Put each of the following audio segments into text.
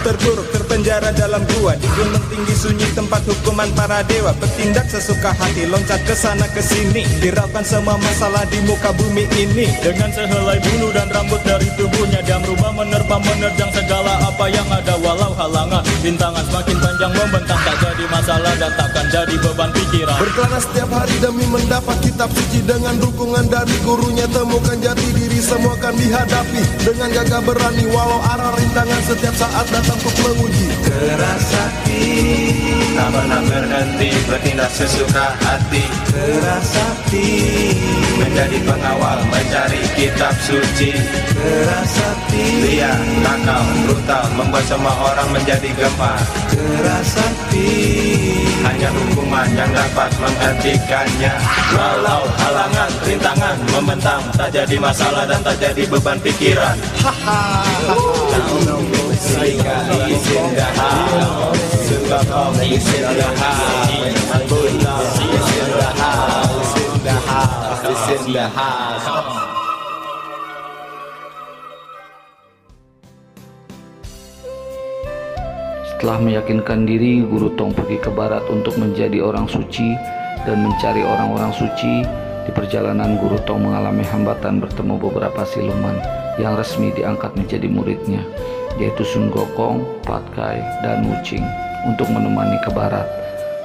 Terpuruk, terpenjara dalam gua. Di gunung tinggi sunyi tempat hukuman para dewa. Bertindak sesuka hati, loncat ke sana ke sini. Hiraukan semua masalah di muka bumi ini. Dengan sehelai bulu dan rambut dari tubuhnya, dia merubah, menerpa, menerjang segala apa yang ada. Walau halangan, rintangan semakin panjang membentang, tak jadi masalah dan takkan jadi beban pikiran. Berkelana setiap hari demi mendapat kitab suci. Dengan dukungan dari gurunya temukan jati diri. Semua akan dihadapi dengan gagah berani. Walau arah rintangan setiap saat datang untuk menguji. Keras hati, tak pernah berhenti, bertindak sesuka hati. Keras hati, menjadi pengawal, mencari kitab suci. Keras hati, liar, nakal, brutal, membuat semua orang menjadi gempar. Keras hati, hanya hukuman yang dapat menghentikannya. Walau halangan, rintangan membentang, tak jadi masalah dan tak jadi beban pikiran. Is in the house. Sungokong is in the house. Is in the house. In the house. Is in the house. Setelah meyakinkan diri, Guru Tong pergi ke barat untuk menjadi orang suci dan mencari orang-orang suci. Di perjalanan, Guru Tong mengalami hambatan bertemu beberapa siluman yang resmi diangkat menjadi muridnya, yaitu Sun Gokong, Pat Kai, dan Wu Ching, untuk menemani ke barat.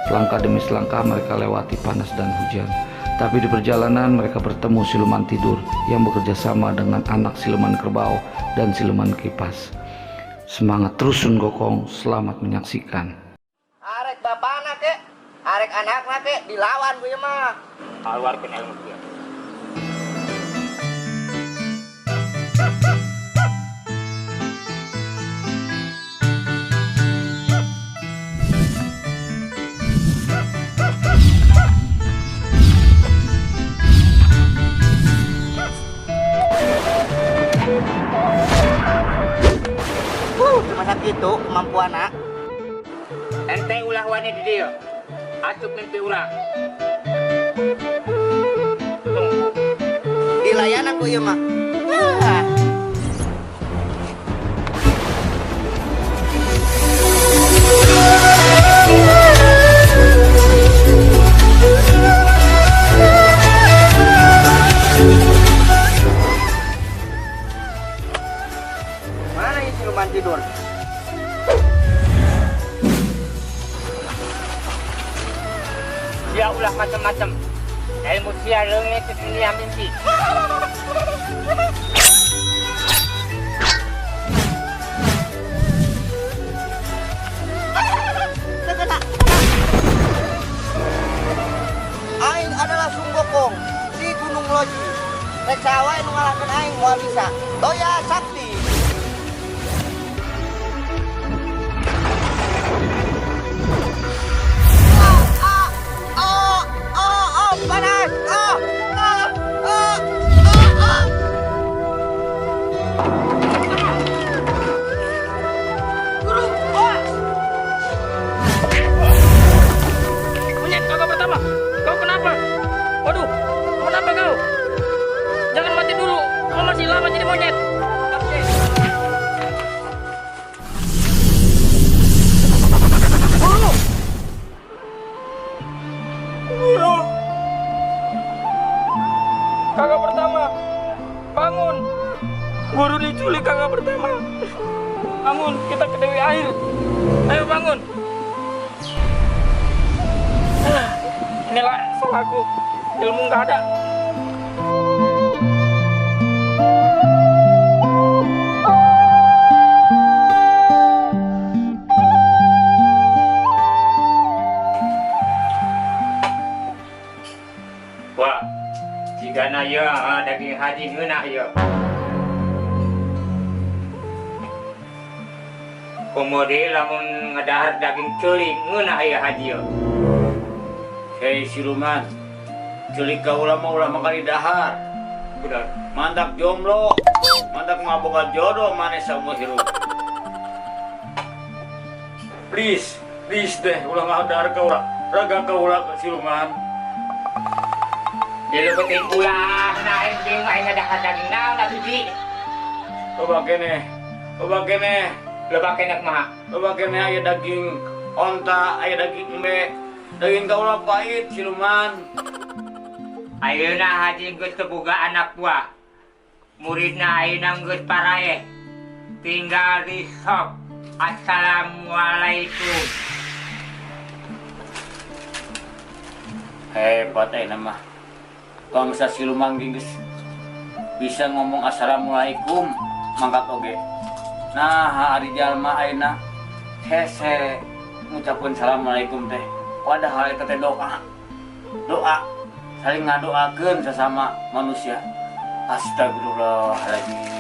Selangkah demi selangkah mereka lewati panas dan hujan. Tapi di perjalanan mereka bertemu siluman tidur yang bekerja sama dengan anak siluman kerbau dan siluman kipas. Semangat terus Sun Gokong, selamat menyaksikan. Arek bapana kek, arek anakna kek, dilawan gue mah. Keluarkan ilmu dia. Cuma sakitu kemampuan nak. Ente ulah wani di dia. Asup mimpi urang. Dilayan aku ieu mah. Ah. Mana ini siluman tidur? Sia ulah macam-macam. Ilmu sia leungit di dunia mimpi. Terkena. Aing adalah Sun Gokong di Gunung Loji. Rek saha wae nu ngalahkeun aing moal bisa. Toya Sakti. Ah, ah, ah, ah, ah, panas. Ah, ah, ah, ah, ah. Guru, ah. Monyet kakak pertama, kau kenapa? Waduh, kenapa kau? Jangan mati dulu, kau masih lama jadi monyet. Oke. Guru, Guru. Kakak pertama, bangun. Guru diculik kakak pertama. Bangun, kita ke Dewi Air. Ayo bangun. Ah, inilah salahku. Ilmu nggak ada. Wah, jigana ya daging haji ngeunah ya. Komo deui lamun ngedahar daging ceulik ngeunah ya haji ya. Hei siluman, ceulik kaula mah ulah makan di dahar. Benar. Mantak jomblo, mantak ngaboga jodoh maneh saumur hirup. Please, please deh ulah ngadahar kaula, raga kaula siluman. Di leupeut ulah, nah aing bingung aing ngadahar daging naon atuh ji. Loba keneh, loba keneh. Loba keneh kumaha? Loba keneh aya daging onta, aya daging embe. Daging kaula pahit siluman. Ayeuna Haji geus teu boga anak buah. Muridna ayeuna geus paraeh. Tinggal di sop. Assalamualaikum. Hebat ayeuna mah. Bangsa siluman geus bisa ngomong assalamualaikum mangkat oge. Nah, ari jalma ayeuna hese ngucapkeun assalamualaikum teh. Padahal eta teh doa. Doa saling ngadoakeun sesama manusia. Astagfirullahaladzim.